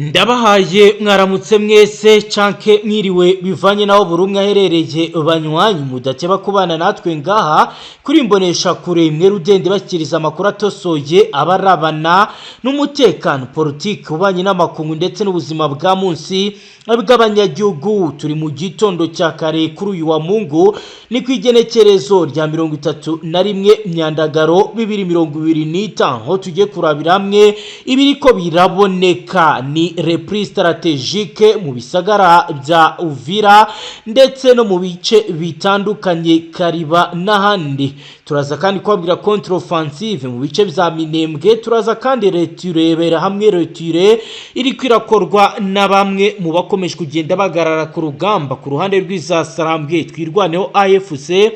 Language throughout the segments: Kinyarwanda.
Ndabahaye mwaramutse mwese canke mwiriwe, bivanye naho buri umwe aherereye. Banywanyi mudakeba kubana natwe ngaha kuri Imbonesha Kure imwe rudende, bashyikiriza amakuru atosoye abarabana n'umutekano, politiki, ububanyi n'amakungu ndetse n'ubuzima bwa munsi bw'abanyagihugu. Turi mu gitondo cya kare kuri uyu wa Mungu, ni ku igenekerezo rya 31 Myandagaro 2025, aho tugiye kurabira hamwe ibiriko biraboneka ni repli stratégique mu bisagara bya Uvira ndetse no mu bice bitandukanye, Kariba n'ahandi. Turaza kandi kubabwira contre-offensive mu bice bya Minembwe. Turaza kandi turebera hamwe retrait iri kwirakorwa na bamwe mu bakomeje kugenda bagarara ku rugamba ku ruhande rw'izasarambwe Twirwaneho AFC,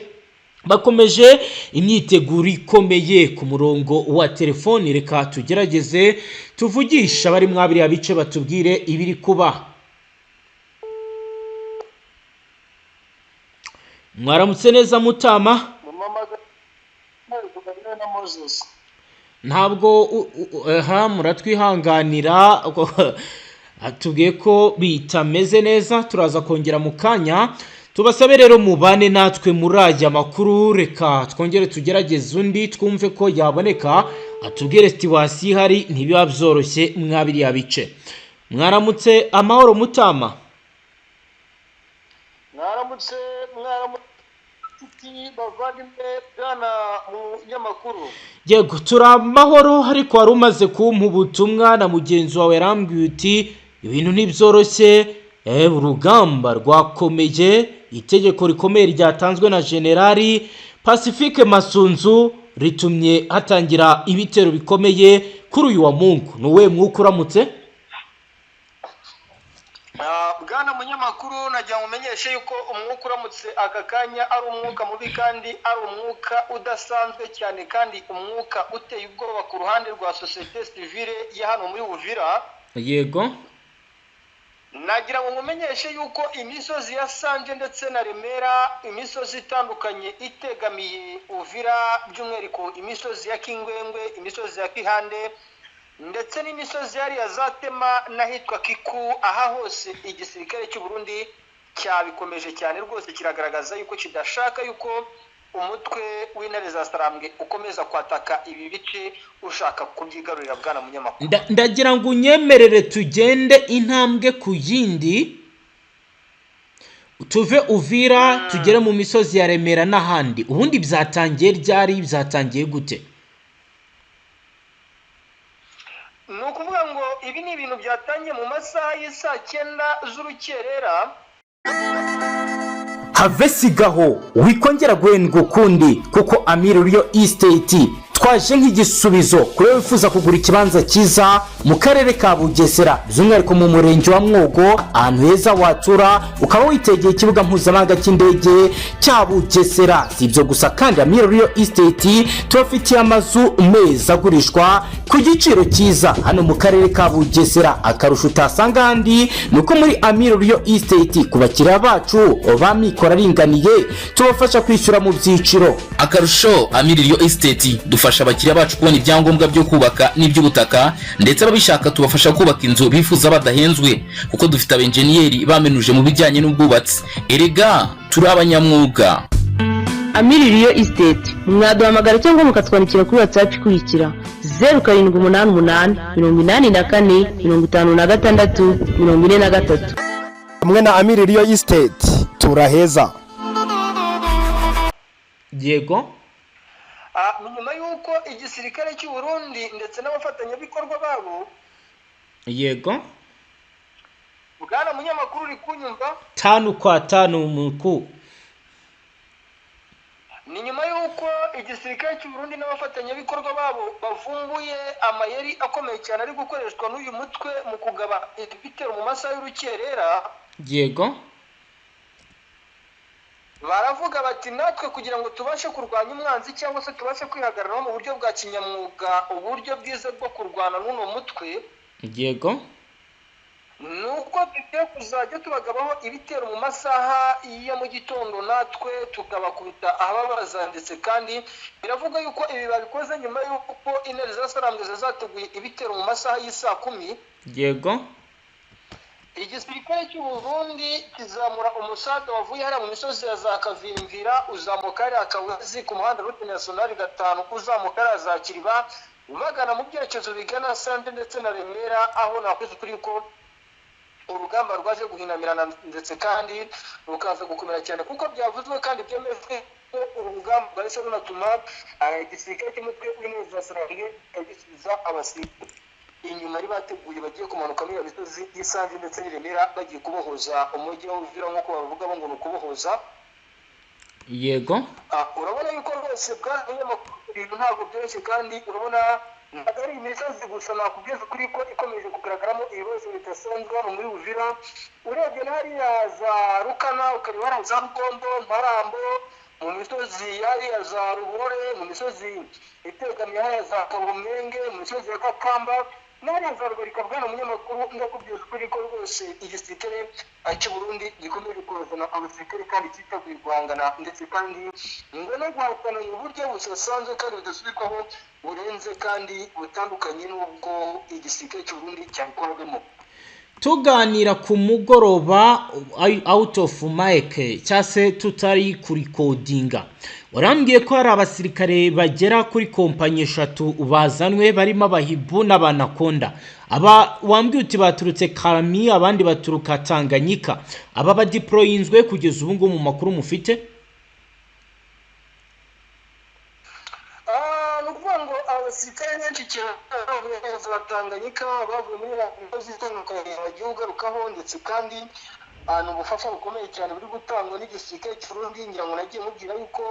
bakomeje imyiteguro ikomeye. Ku murongo wa telefoni, reka tugerageze tuvugisha abari mwabiriya bice batubwire ibiri kuba. Mwaramutse neza, mutama? Ntabwo aha muratwihanganira, tubwiye ko bitameze neza, turaza kongera mu kanya. Tubasabe rero mubane natwe muri aya makuru. Reka twongere tugerageze undi, twumve ko yaboneka atubwire situation ihari. Ntibiba byoroshye mwabiriya bice. Mwaramutse amahoro, mutama? Mwaramutse, mwaramutse bavandimwe, bwana munyamakuru. Yego, turi amahoro, ariko wari umaze kumpa ubutumwa na mugenzi wawe yarambwiye uti ibintu ntibyoroshye, urugamba rwakomeye, itegeko rikomeye ryatanzwe na Generali Pacifique Masunzu ritumye hatangira ibitero bikomeye kuri uyu wa Mungu. Ni uwuhe mwuka uramutse? Bwana munyamakuru, nagira ngo umenyeshe yuko umwuka uramutse aka kanya ari umwuka mubi, kandi ari umwuka udasanzwe cyane, kandi umwuka uteye ubwoba ku ruhande rwa société civile ya hano muri Uvira. Nagira ngo nkumenyeshe yuko imisozi ya Sanje ndetse na Remera, imisozi itandukanye itegamiye Uvira, by'umwihariko imisozi ya Kingwengwe, imisozi ya Kihande ndetse n'imisozi yariya Zatema n'ahitwa Kiku, aha hose igisirikare cy'u Burundi cyabikomeje cyane rwose, kiragaragaza yuko kidashaka yuko umutwe w'Intare za Sarambwe ukomeza kwataka ibi bice ushaka kubyigarurira, bwana munyamakuru. Ndagira ngo unyemerere tugende intambwe ku yindi, tuve Uvira tugere mu misozi ya Remera n'ahandi. Ubundi byatangiye ryari? Byatangiye gute? Ni ukuvuga ngo ibi ni ibintu byatangiye mu masaha y'isaa 9 z'urukerera. Have sigaho, wikongera guhendwa ukundi, kuko Amiri Real Estate twaje nk'igisubizo kuri wowe wifuza kugura ikibanza cyiza mu karere ka Bugesera, by'umwihariko mu murenge wa Mwogo, ahantu heza watura ukaba witegeye ikibuga mpuzamahanga cy'indege cya Bugesera. Si ibyo gusa kandi, Amiri Real Estate tubafitiye amazu meza agurishwa ku giciro cyiza hano mu karere ka Bugesera. Akarusho utasanga ahandi ni uko muri Amiri Real Estate, ku bakiriya bacu ba mikoro aringaniye, tubafasha kwishyura mu byiciro. Akarusho, Amiri Real Estate dufasha abakiriya bacu kubona ibyangombwa byo kubaka n'iby'ubutaka, ndetse ababishaka tubafasha kubaka inzu bifuza badahenzwe, kuko dufite abenjeniyeri bamenuje mu bijyanye n'ubwubatsi. Erega turi abanyamwuga. Amiri Real Estate, mwaduhamagara cyangwa mukatwandikira kuri WhatsApp ikurikira: 0788 84 56 43. Hamwe na Amiri Real Estate turaheza. Ni nyuma y'uko igisirikare cy'u Burundi ndetse n'abafatanyabikorwa babo. Bwana munyamakuru, uri kunyumva? Tanu kwa tanu muku. Ni nyuma y'uko igisirikare cy'u Burundi n'abafatanyabikorwa babo bavumbuye amayeri akomeye cyane ari gukoreshwa n'uyu mutwe mu kugaba ibitero mu masaha y'urukerera. Baravuga bati natwe kugira ngo tubashe kurwanya umwanzi cyangwa se tubashe kwihagararaho mu buryo bwa kinyamwuga, uburyo bwiza bwo kurwana n'uno mutwe ni uko tugiye kuzajya tubagabaho ibitero mu masaha ya mu gitondo, natwe tukabakubita ahababaza. Ndetse kandi biravuga yuko ibi babikoze nyuma y'uko Intare za Sarambwe zateguye ibitero mu masaha y'isaa 10. Igisirikare cy'u Burundi kizamura umusada wavuye hariya mu misozi ya za Kavimvira, uzamuka hariya Kawezi ku muhanda route nationale 5, uzamuka hariya za Kiriba, bagana mu byerekezo bigana Sande ndetse na Remera, aho nakwezi kuri ko urugamba rwaje guhinamirana ndetse kandi rukaza gukomera cyane, kuko byavuzwe kandi byemejwe ko uru rugamba rwahise runatuma igisirikare cy'umutwe w'intore za Sarambwe gisubiza abasirikare inyuma bari bateguye bagiye kumanuka muri iyo misozi y'Isange ndetse n'Iremera, bagiye kubohoza umujyi wa Uvira nk'uko bavuga ngo ni ukubohoza. Yego. Urabona yuko rwose bwana munyamakuru ibintu ntabwo byoroshye, kandi urabona ntabwo ari imisozi gusa, nakubwiza ukuri ko ikomeje kugaragaramo ibibazo bidasanzwe hano muri Uvira. Urebye na hariya za Rukana, ukareba hariya za Rugombo, Marambo, mu misozi hariya za Ruhore, mu misozi itegamiye hariya za Kabumenge, mu misozi ya Kakamba n'hariya za Rugarika. Bwana munyamakuru, ndakubwiza ukuri ko rwose igisirikare cy'u Burundi gikomeje kuzana abasirikare kandi cyiteguye guhangana ndetse kandi ngo no guhatana mu buryo budasanzwe kandi budasubirwaho, burenze kandi butandukanye n'ubwo igisirikare cy'u Burundi cyabikorwamo. Tuganira ku mugoroba out of mic cyangwa se tutari kurikodinga, warambwiye ko hari abasirikare bagera kuri kompanyi 3 bazanwe, barimo abahibu n'abanakonda. Aba wambwiye uti baturutse Karami, abandi baturuka Tanganyika. Aba badiporoyinzwe kugeza ubu ngubu mu makuru mufite? Ni ukuvuga ngo abasirikare benshi cyane bavuye za Tanganyika, bavuye muri misozi itandukanye bagiye ugarukaho, ndetse kandi ni ubufasha bukomeye cyane buri gutangwa n'igisirikare cy'u Burundi. Ngira ngo nagiye mubwira yuko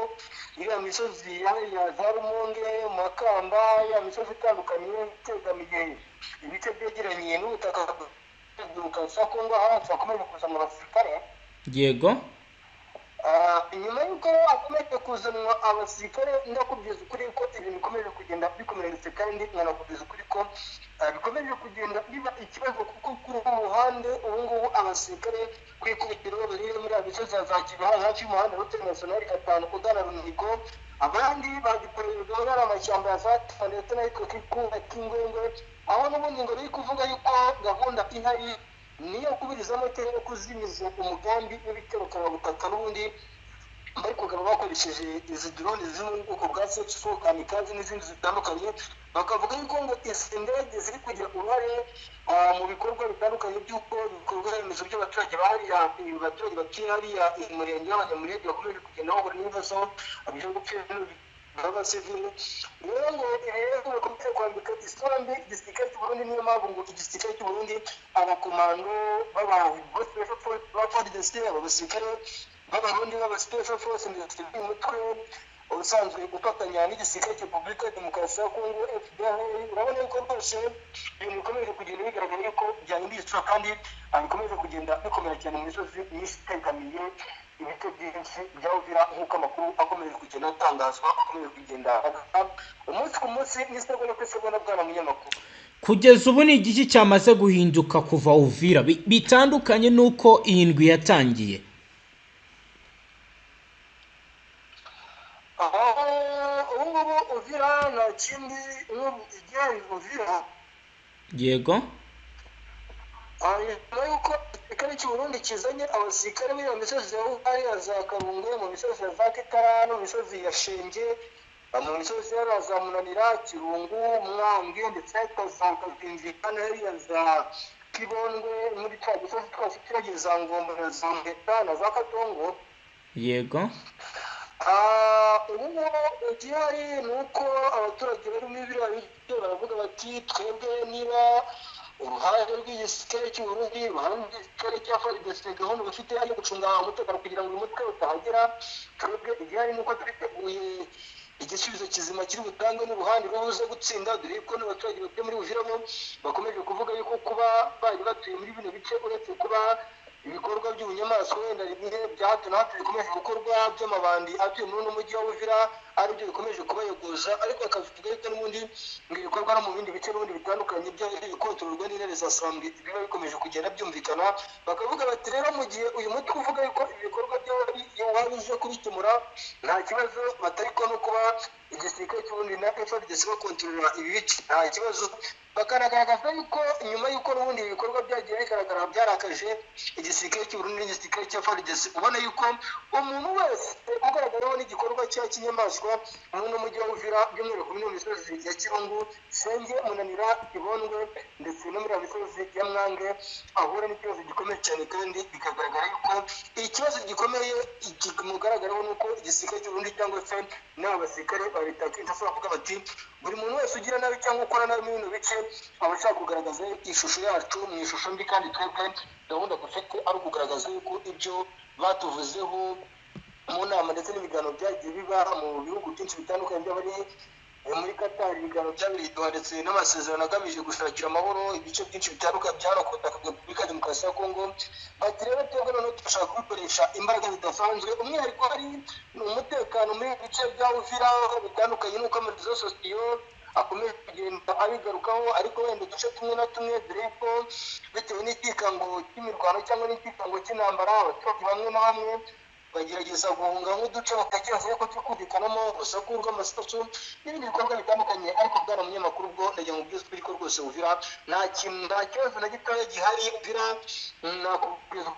iriya misozi ya za Rumonge, Makamba, ya misozi itandukanye itegamiye ibice byegeranye n'ubutaka bwa Kongo, hafi hakomeje kuzana abasirikare. Yego. Nyuma y'uko hakomeje kuzanwa abasirikare, ndakubwiza ukuri ko ibintu bikomeje kugenda bikomera, ndetse kandi nkanakubwiza ukuri ko bikomeje kugenda biba ikibazo, kuko kuri ubu ruhande ubu ngubu abasirikare ku ikubitiro bari muri ya misozi ya za Kibaha, hafi y'umuhanda route nationale 5 ugana Runigo, abandi bagikorerwa muri amashyamba ya za Taba ndetse n'ahitwa Kikuba Kingwengwe, aho n'ubundi ngo biri kuvuga yuko gahunda ihari niyo kuburizamo cyangwa kuzimiza umugambi w'ibitero karabutaka n'ubundi bari kugaba bakoresheje izi drone ziri mu bwoko bwa C4 kamikaze n'izindi zitandukanye. Bakavuga yuko ngo izi ndege ziri kugira uruhare mu bikorwa bitandukanye by'uko ibikorwa remezo by'abaturage bahariya, abaturage batuye hariya umurenge w'Abanyamurenge bakomeje kugenda bahura n'ibibazo byo gupfira b'abasivili. Rero ngo rero bakomeje kwambika isura mbi igisirikare cy'u Burundi. Niyo mpamvu ngo igisirikare cy'u Burundi, abakomando b'aba FARDC, aba basirikare b'Abarundi b'aba Special Force ndetse n'umutwe ubusanzwe gufatanya n'igisirikare cya Repubulika ya Demokarasi ya Kongo FDLR, urabona yuko rwose ibintu bikomeje kugenda bigaragara yuko byahinduye isura kandi bikomeje kugenda bikomera cyane mu misozi myinshi itegamiye ibice byinshi bya Uvira, nk'uko amakuru akomeje kugenda atangazwa, akomeje kugenda umunsi ku munsi, n'isegonda ku isegonda, bwana munyamakuru. Kugeza ubu ni igiki cyamaze guhinduka kuva Uvira bitandukanye n'uko iyi ndwi yatangiye? Ubu ngubu Uvira nta kindi n'ubu igihari Uvira. Yego. Nyuma y'uko igisirikare cy'u Burundi kizanye abasirikare muri iyo misozi ya Uganda za Karungwe, mu misozi ya za Kitara no mu misozi ya Shenge, mu misozi ya za Munanira, Kirungu, Mwambwe ndetse za Kazinzika na hariya za Kibondwe, muri twa dusozi twose turagiye za Ngombo na za Mpeta na za Katongo. Yego. Ubu ngubu igihari ni uko abaturage bari muri biriya bice baravuga bati twebwe niba uruhande rw'igisirikare cy'u Burundi, uruhande rw'igisirikare cya FARDC gahunda bafite ari gucunga umutekano kugira ngo uyu mutwe utahagera, twebwe igihari ni uko twiteguye igisubizo kizima kiri butangwe n'uruhande rubuze gutsinda, dore ko n'abaturage batuye muri Uvira bo bakomeje kuvuga yuko kuba bari batuye muri bino bice, uretse kuba ibikorwa by'ubunyamaswa wenda rimwe bya hato na hato bikomeje gukorwa by'amabandi atuye muri uno mujyi wa Uvira, aribyo bikomeje kubayogoza, ariko bakavuga yuko n'ubundi ngo ibikorwa no mu bindi bice n'ubundi bitandukanye by'ikontororwa n'intare za Sarambwe biba bikomeje kugenda byumvikana. Bakavuga bati rero mu gihe uyu mutwe uvuga yuko ibikorwa waba uje kubikemura nta kibazo, batariko no kuba igisirikare cy'Uburundi na FARDC bakontorora ibi bice nta kibazo. Bakanagaragaza yuko nyuma y'uko n'ubundi ibikorwa byagiye bigaragara byarakaje igisirikare cy'Uburundi n'igisirikare cya FARDC, ubona yuko umuntu wese ugaragaraho n'igikorwa cya kinyamaswa mu mujyi wa Uvira, by'umwihariko muri misozi ya Kirungu, Senge, Munanira, Kibondwe ndetse no muri misozi ya Mwange, ahura n'ikibazo gikomeye cyane. Kandi bikagaragara yuko ikibazo gikomeye kimugaragaraho nuko igisirikare cy'Uburundi cyangwa se n'aba basirikare ba leta ya Kinshasa bavuga bati buri muntu wese ugira nabi cyangwa ukora nabi muri bino bice aba ashaka kugaragaza ishusho yacu mu ishusho mbi, kandi twebwe gahunda dufite ari ukugaragaza yuko ibyo batuvuzeho mu nama ndetse n'ibiganiro byagiye biba mu bihugu byinshi bitandukanye by'abari muri Qatar, ibiganiro byabereye i Doha ndetse n'amasezerano agamije gushakira amahoro ibice byinshi bitandukanye bya hano ku butaka bwa Repubulika ya Demokarasi ya Kongo. Bati rero twebwe noneho turashaka kubikoresha imbaraga zidasanzwe, umwihariko hari ni umutekano muri ibi bice bya Uvira bitandukanye n'uko amarezo sosiyo akomeje kugenda abigarukaho, ariko wenda uduce tumwe na tumwe dore ko bitewe n'ikikango cy'imirwano cyangwa n'ikikango cy'intambara abaturage bamwe na bamwe bagerageza guhunga nk'uduce batakibaza yuko turi kumvikanamo urusaku rw'amasasu n'ibindi bikorwa bitandukanye. Ariko bwana munyamakuru, ubwo ndagira ngo ubwize ukuri ko rwose Uvira nta kintu, nta kibazo na gitoya gihari. Uvira nakubwiza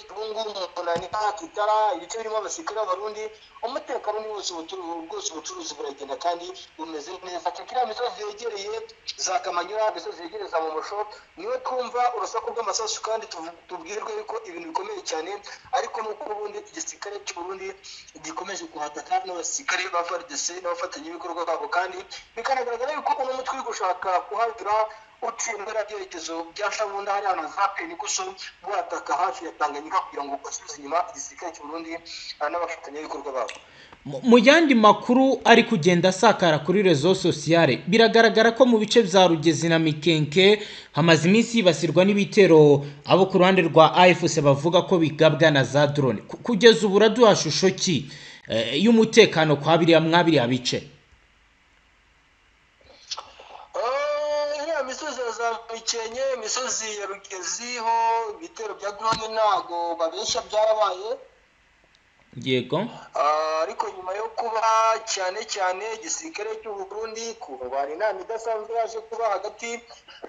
Kirungu, Munanira, Kitara, ibice birimo abasirikare b'Abarundi, umutekano ni wose, rwose ubucuruzi buragenda kandi bumeze neza. Kiriya misozi yegereye za Kamanyura, imisozi yegereye za Momosho, niwe twumva urusaku rw'amasasu kandi tubwirwe yuko ibintu bikomeye cyane, ariko nuko ubundi igisirikare cy'u Burundi gikomeje kuhataka n'abasirikare ba FARDC n'abafatanyabikorwa babo, kandi bikanagaragara yuko uno mutwe uri gushaka kuhanyura uciye muri byerekezo bya Shabunda hari ahantu za Penikuso guhataka hafi ya Tanganyika kugira ngo basubize inyuma igisirikare cy'u Burundi n'abafatanyabikorwa babo. Mu yandi makuru ari kugenda asakara kuri rezo sosiyale, biragaragara ko mu bice bya Rugezi na Mikenke hamaze iminsi yibasirwa n'ibitero abo ku ruhande rwa AFC bavuga ko bigabwa na za drone. Kugeza ubu uraduha shusho ki y'umutekano kwa biriya mwabiriya bice? Iriya misozi ya za Mikenke, imisozi ya Rugezi ho ibitero bya drone ntago babeshya byarabaye. Yego. Ariko nyuma yo kuba cyane cyane igisirikare cy'u Burundi kurwara inama idasanzwe yaje kuba hagati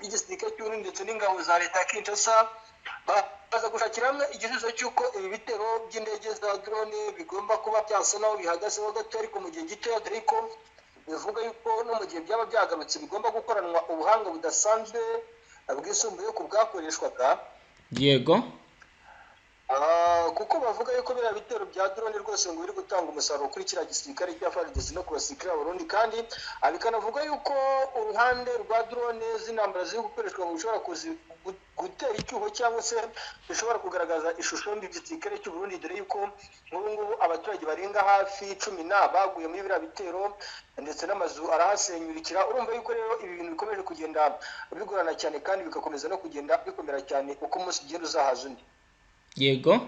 y'igisirikare cy'u Burundi ndetse n'ingabo za leta ya Kinshasa, baza gushakira hamwe igisubizo cy'uko ibi bitero by'indege za drone bigomba kuba byasa naho bihagazeho gato, ariko mu gihe gitoya, dore ko bivuga yuko no mu gihe byaba byagarutse bigomba gukoranwa ubuhanga budasanzwe bwisumbuye ku bwakoreshwaga. Yego. Kuko bavuga yuko biriya bitero bya drone rwose ngo biri gutanga umusaruro kuri kiriya gisirikare cya FARDC no ku basirikare b'Abarundi, kandi bikanavuga yuko uruhande rwa drone z'intambara ziri gukoreshwa ngo bishobora gutera icyuho cyangwa se bishobora kugaragaza ishusho mbi igisirikare cy'u Burundi, dore yuko nk'ubu ngubu abaturage barenga hafi 10 baguye muri biriya bitero ndetse n'amazu arahasenyurikira. Urumva yuko rero ibi bintu bikomeje kugenda bigorana cyane kandi bigakomeza no kugenda bikomera cyane uko umunsi ugenda uzahaza undi. Yego.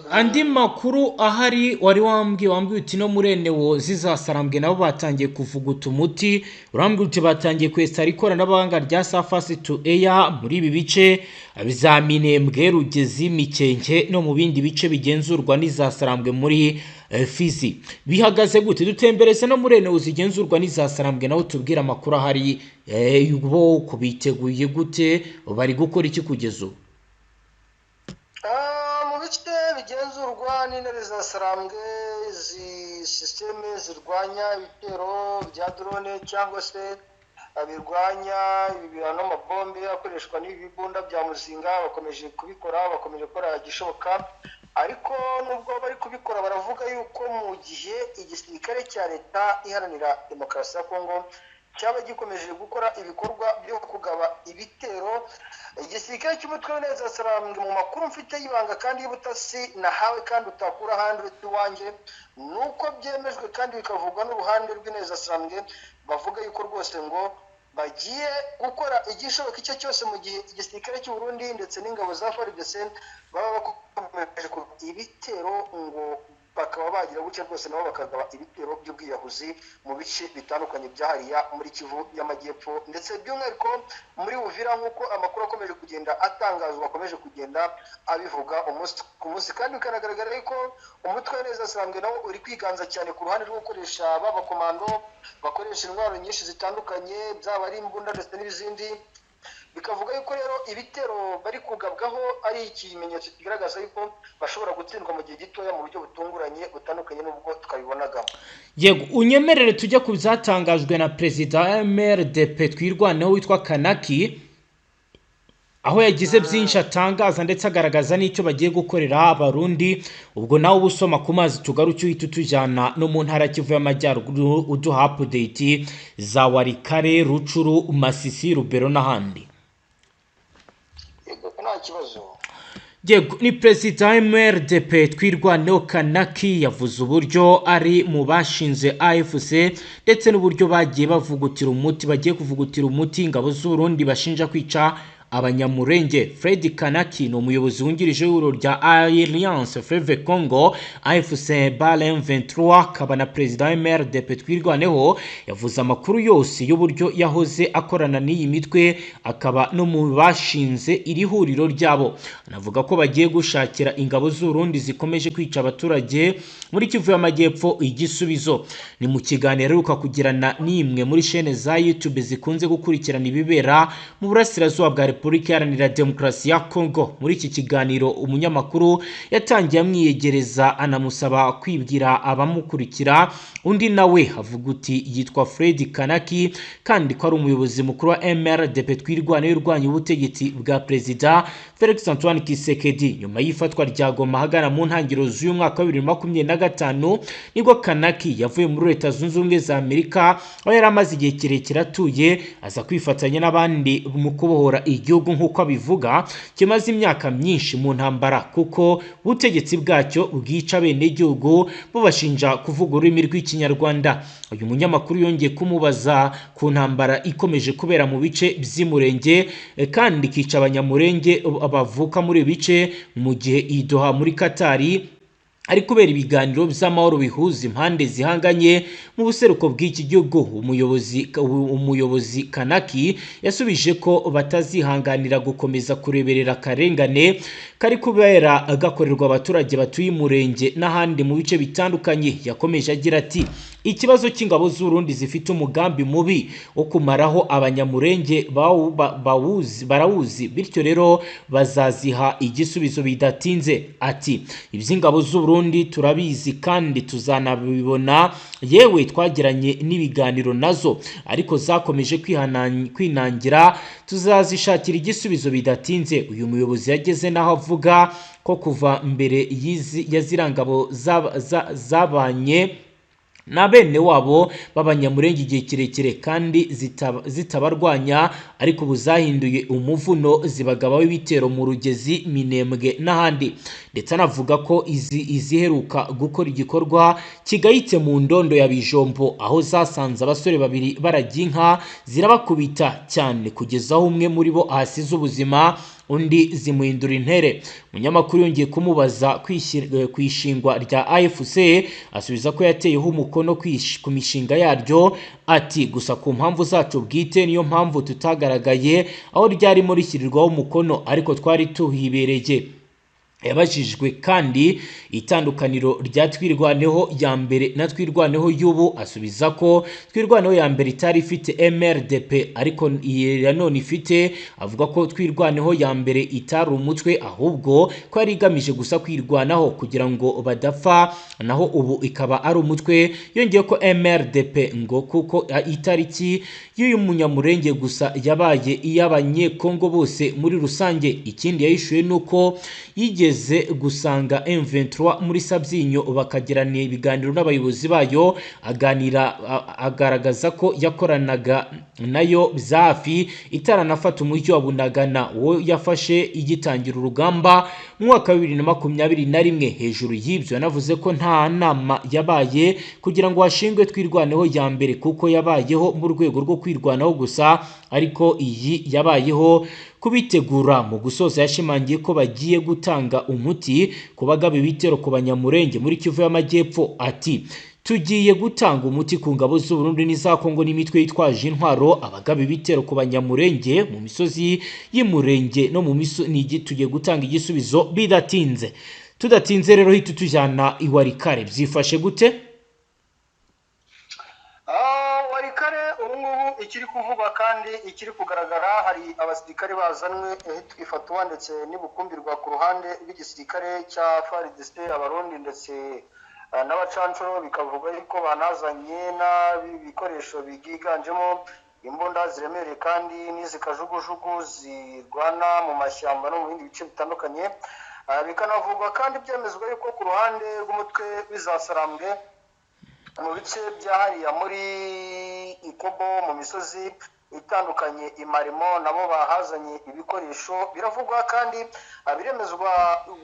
Andi makuru ahari wari wambwiye uti no muri enewo zizasarambwe nabo batangiye kuvuguta umuti, urambwiye uti batangiye kwesitara ikoranabuhanga rya Surface to Air muri ibi bice za Minembwe, Rugezi, Mikenke no mu bindi bice bigenzurwa n'izasarambwe muri Fizi. Bihagaze gute? Dutembereze no muri enewo zigenzurwa n'izasarambwe naho tubwire amakuru ahari, bo kubiteguye gute, bari gukora iki kugeza ubu? Mu bice bigenzurwa n'intare za Sarambwe, izi sisiteme zirwanya ibitero bya drone cyangwa se birwanya ibibirano n'amabombe akoreshwa n'ibibunda bya muzinga bakomeje kubikora, bakomeje gukora igishoboka, ariko nubwo bari kubikora baravuga yuko mu gihe igisirikare cya leta iharanira demokarasi ya Kongo cyaba gikomeje gukora ibikorwa byo kugaba ibitero, igisirikare cy'umutwe w'intare za Sarambwe mu makuru mfite y'ibanga kandi y'ubutasi nahawe kandi utakura ahandi uretse iwanjye, ni uko byemejwe kandi bikavugwa n'uruhande rw'intare za Sarambwe, bavuga yuko rwose ngo bagiye gukora igishoboka icyo cyose mu gihe igisirikare cy'u Burundi ndetse n'ingabo za FARDC baba bakomeje ibitero ngo Bakaba bagira gutya rwose nabo bakagaba ibitero by'ubwiyahuzi mu bice bitandukanye byahariya muri Kivu y'Amajyepfo, ndetse by'umwihariko muri Uvira, nk'uko amakuru akomeje kugenda atangazwa akomeje kugenda abivuga umunsi ku munsi. Kandi bikanagaragara yuko umutwe neza asanzwe nawo uri kwiganza cyane ku ruhande rwo gukoresha b'abakomando bakoresha intwaro nyinshi zitandukanye, byaba ari imbunda ndetse n'izindi. Bikavuga yuko rero ibitero bari kugabwaho ari ikimenyetso kigaragaza yuko bashobora gutsindwa mu gihe gitoya mu buryo butunguranye, butandukanye n'ubwo twabibonagamo. Yego, unyemerere tujye ku byatangajwe na perezida wa MRDP Twirwaneho witwa Kanaki, aho yagize byinshi atangaza ndetse agaragaza n'icyo bagiye gukorera Abarundi. Ubwo nawe uba usoma ku mazi, tugaruke uhita utujyana no mu ntara Kivu y'Amajyaruguru, uduha update za Walikale, Rutshuru, Masisi, Rubero n'ahandi. Yego, nta kibazo. Yego, ni perezida wa MRDP Twirwaneho Kanaki yavuze uburyo ari mu bashinze AFC, ndetse n'uburyo bagiye bavugutira umuti, bagiye kuvugutira umuti ingabo z'Uburundi bashinja kwica Abanyamurenge. Fred Kanaki ni umuyobozi wungirije w'ihuriro rya Alliance Fleuve Congo AFC Bal M23, akaba na perezida wa MRDP Twirwaneho. Yavuze amakuru yose y'uburyo yahoze akorana n'iyi mitwe, akaba no mu bashinze iri huriro ryabo. Anavuga ko bagiye gushakira ingabo z'Uburundi zikomeje kwica abaturage muri Kivu y'Amajyepfo igisubizo. Ni mu kiganiro aheruka kugirana n'imwe muri shene za YouTube zikunze gukurikirana ibibera mu burasirazuba bwa Repubulika Iharanira Demokarasi ya Congo. Muri iki kiganiro umunyamakuru yatangiye amwiyegereza, anamusaba kwibwira abamukurikira, undi nawe avuga uti yitwa Fred Kanaki, kandi ko ari umuyobozi mukuru wa MRDP Twirwaneho urwanya ubutegetsi bwa perezida Felix Antoine Tshisekedi. Nyuma y'ifatwa rya Goma ahagana mu ntangiriro z'uyu mwaka wa 2025, nibwo Kanaki yavuye muri Leta Zunze Ubumwe za Amerika aho yari amaze igihe kirekire atuye, aza kwifatanya n'abandi mu kubohora igihugu, nk'uko abivuga, kimaze imyaka myinshi mu ntambara, kuko ubutegetsi bwacyo bwica abenegihugu bubashinja kuvuga ururimi rw'Ikinyarwanda. Uyu munyamakuru yongeye kumubaza ku ntambara ikomeje kubera mu bice by'Imurenge, kandi ikica Abanyamurenge bavuka muri ibi bice, mu gihe i Doha muri Katari ari kubera ibiganiro by'amahoro bihuza impande zihanganye mu buseruko bw'iki gihugu. Umuyobozi Kanaki yasubije ko batazihanganira gukomeza kureberera akarengane kari kubera gakorerwa abaturage batuye Umurenge n'ahandi mu bice bitandukanye. Yakomeje agira ati ikibazo cy'ingabo z'Urundi zifite umugambi mubi wo kumaraho Abanyamurenge barawuzi, bityo rero bazaziha igisubizo bidatinze. Ati iby'ingabo z'Uburundi turabizi kandi tuzanabibona, yewe twagiranye n'ibiganiro nazo ariko zakomeje kwinangira, tuzazishakira igisubizo bidatinze. Uyu muyobozi yageze n'aho avuga ko kuva mbere ya ziriya ngabo zabanye na bene wabo b'Abanyamurenge igihe kirekire kandi zitabarwanya, ariko ubu zahinduye umuvuno zibagabaho ibitero mu Rugezi, Minembwe n'ahandi. Ndetse anavuga ko iziheruka gukora igikorwa kigayitse mu Ndondo ya Bijombo, aho zasanze abasore babiri baragiye inka zirabakubita cyane kugeza aho umwe muri bo ahasize ubuzima, undi zimuhindura intere. Umunyamakuru yongeye kumubaza ku ishingwa rya AFC, asubiza ko yateyeho umukono ku mishinga yaryo, ati gusa ku mpamvu zacu bwite niyo mpamvu tutagaragaye aho ryarimo rishyirirwaho umukono, ariko twari tuhibereye. Yabajijwe kandi itandukaniro rya Twirwaneho ya mbere na Twirwaneho y'ubu, asubiza ko Twirwaneho ya mbere itari ifite MRDP ariko iyi ya none ifite. Avuga ko Twirwaneho ya mbere itari umutwe, ahubwo ko yari igamije gusa kwirwanaho kugira ngo badapfa, naho ubu ikaba ari umutwe. Yongeye ko MRDP ngo kuko itariki y'uyu Munyamurenge gusa yabaye iy'Abanyekongo bose muri rusange. Ikindi yahishuye ni uko yigeze gusanga M23 muri Sabyinyo bakagirana ibiganiro n'abayobozi bayo, aganira agaragaza ko yakoranaga nayo bya hafi itaranafata umujyi wa Bunagana, wo yafashe igitangira urugamba mu mwaka wa 2021. Hejuru y'ibyo yanavuze ko nta nama yabaye kugira ngo hashingwe Twirwaneho ya mbere, kuko yabayeho mu rwego rwo kwirwanaho gusa, ariko iyi yabayeho kubitegura. Mu gusoza yashimangiye ko bagiye gutanga umuti ku bagaba ibitero ku Banyamurenge muri Kivu y'Amajyepfo. Ati: "Tugiye gutanga umuti ku ngabo z'u Burundi n'iza Kongo n'imitwe yitwaje intwaro, abagaba ibitero ku Banyamurenge mu misozi y'Imurenge no mu misozi. Tugiye gutanga igisubizo bidatinze." Tudatinze rero, hita tujyana i Walikale, byifashe gute? Walikale ubu ngubu ikiri kuvugwa kandi ikiri kugaragara, hari abasirikare bazanwe ifatwa ndetse n'ibukumbirwa ku ruhande rw'igisirikare cya FARDC, Abarundi ndetse n'abacancuro. Bikavugwa yuko banazanye n'ibikoresho byiganjemo imbunda ziremereye kandi n'izikajugujugu zirwana mu mashyamba no mu bindi bice bitandukanye. Bikanavugwa kandi byemezwa yuko ku ruhande rw'umutwe w'izasarambwe mu bice bya hariya muri Ikobo, mu misozi itandukanye imarimo, nabo bahazanye ibikoresho. Biravugwa kandi biremezwa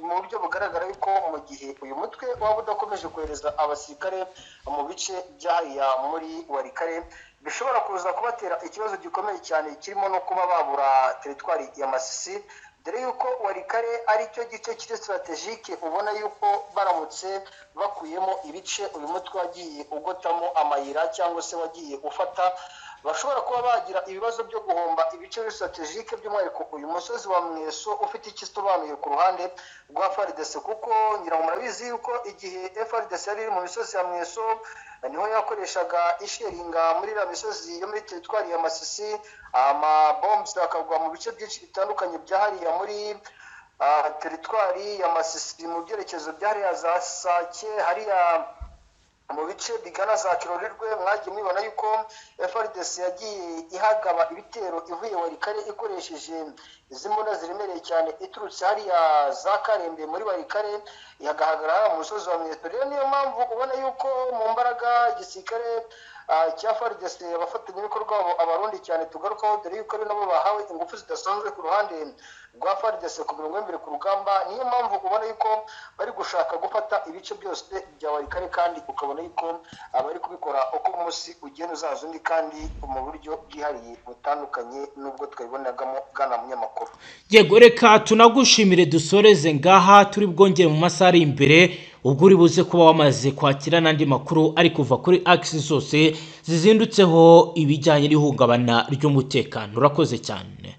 mu buryo bugaragara yuko mu gihe uyu mutwe waba udakomeje kohereza abasirikare mu bice bya hariya muri Walikale, bishobora kuza kubatera ikibazo gikomeye cyane kirimo no kuba babura teritwari ya Masisi, dore yuko Walikale ari cyo gice kiri stratégique. Ubona yuko baramutse bakuyemo ibice uyu mutwe wagiye ugotamo amayira cyangwa se wagiye ufata, bashobora kuba bagira ibibazo byo guhomba ibice biri stratégique, by'umwihariko uyu musozi wa Mweso ufite icyo isobanuye ku ruhande rwa FARDC, kuko ngira ngo murabizi yuko igihe FARDC yari iri mu misozi ya Mweso niho yakoreshaga isheringa muri iriya misozi yo muri teritwari ya Masisi, amabombs akagwa mu bice byinshi bitandukanye bya hariya muri teritwari ya Masisi, mu byerekezo bya hariya za Sake, hariya mu bice bigana za Kirorirwe. Mwagiye mubibona yuko FARDC yagiye ihagaba ibitero ivuye Walikale ikoresheje izi mbunda ziremereye cyane, iturutse hariya za Karembe muri Walikale, ihagahagarara mu musozi wa Mweso. Rero niyo mpamvu ubona yuko mu mbaraga igisirikare cya FARDC, abafatanyabikorwa babo Abarundi cyane tugarukaho, dore yuko ari nabo bahawe ingufu zidasanzwe ku ruhande rwa FARDC ku mirongo y'imbere ku rugamba, niyo mpamvu ubona yuko bari gushaka gufata ibice byose bya Walikale, kandi ukabona yuko abari kubikora uko umunsi ugenda uzaza undi, kandi mu buryo bwihariye butandukanye n'ubwo twabibonagamo, bwana munyamakuru. Yego, reka tunagushimire, dusoreze ngaha. Turi bwongere mu masaha ari imbere, ubwo uri buze kuba wamaze kwakira n'andi makuru ari kuva kuri axes zose zizindutseho ibijyanye n'ihungabana ry'umutekano. Urakoze cyane.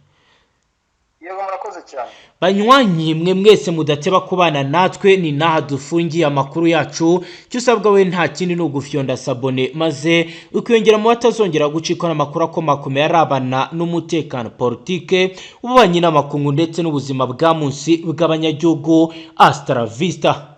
Yego, murakoze cyane. Banywanyi mwe mwese mudateba kubana natwe, ni n'aha dufungiye amakuru yacu. Icyo usabwa we nta kindi, ni ugufyonda s'abonner maze ukiyongera mu batazongera gucikwa n'amakuru akomakomeye arabana n'umutekano, politike, ububanyi n'amakungu ndetse n'ubuzima bwa munsi bw'abanyagihugu. Hasta la vista.